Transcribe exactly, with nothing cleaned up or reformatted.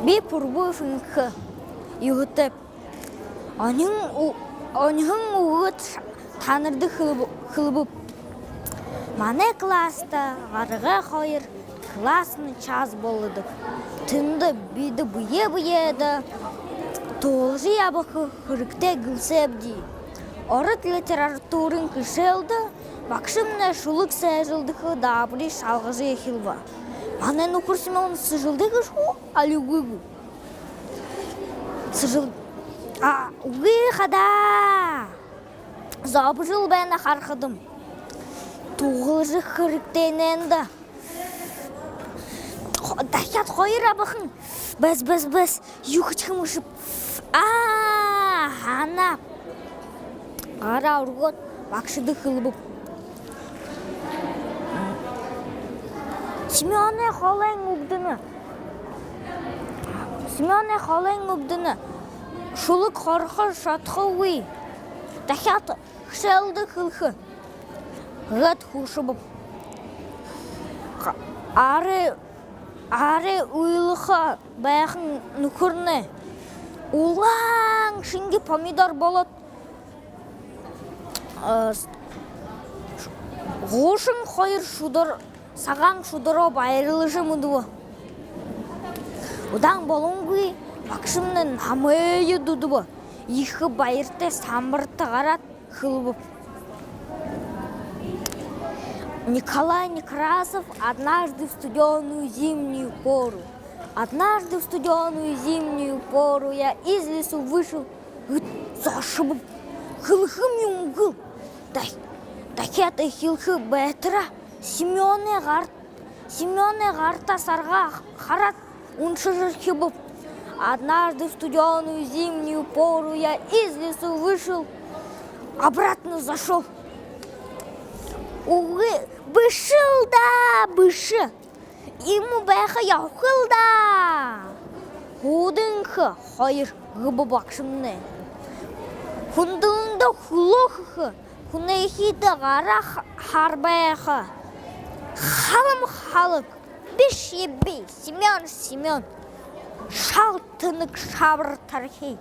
Би пурбуу фэнхэ юһэтэйб. Оньһон у-, оньһон үгэ танарта хэлэб-, хэлэбэб. Манай класста гарагай хоёр классный час болодог. Тэндэ бидэ бэе бэедээ туһалжа ябаха хэрэгтэй гэлсээбди. Ород литературын хэшээлдэ багшамнай шүлэг сээжэлдэхэ даабари шалгажа эхилбэ. Манай нүхэр Семён сээжэлдээ гээшэ гү, али үгы гү? Сээжэл-, а, үгы хадаа. Зобожол байна харахадам. Туһалжа хэрэгтэй нэндэ. Хо-, дахяад хоёр абахан. Бэс, бэс, бэс. Юу хэжэ хэмшэб. А, һанаа. Гараа үргөөд, багшада хэлэбэб. Семёнэй холынь үбдэнэ. Семёнэй холынь үбдэнэ. Шүлэг хөөрэхэ шадахагүй. Дахяад хэшээлдэ хэлэхэ. Гээд хүшэбэб. Ха-, арай, арай уйлаха байһан нүхэрнай улаан шэнги помидор болоод, э, с-, гушан хоёр шүдэр-, сагаан шүдэрөө баярлажа мүдбэ. Удаан болонгүй багшамнай намайе дуудба. Ехэ баяртай самбарта гараад хэлэбэб. Николай Некрасов, «Однажды в студёную зимнюю пору». «Однажды в студёную зимнюю пору я из лесу вышел», гээд зогсобоб. Хэлэхэм юм гү? Да-, дахяад эхилхэ байтараа Семёнэй гар-, Семёнэй гарта саргаа хараад уншажархибаб. «Однажды в студёную зимнюю пору я из лесу вышел, обратно зашёл». Үгы, бэшэл даа, бэшэ. Иимэ байха ёһотой л даа. Хүдэнхэ хоёр гэбэ багшамнай. Хүндэлэндөө хүлөө хэхэ, хүнэйхидэ гараа ха-, харбайха. Халам халаг. Бэшэ, би, Семён, Семён. Шал тэнэг шабар тархи.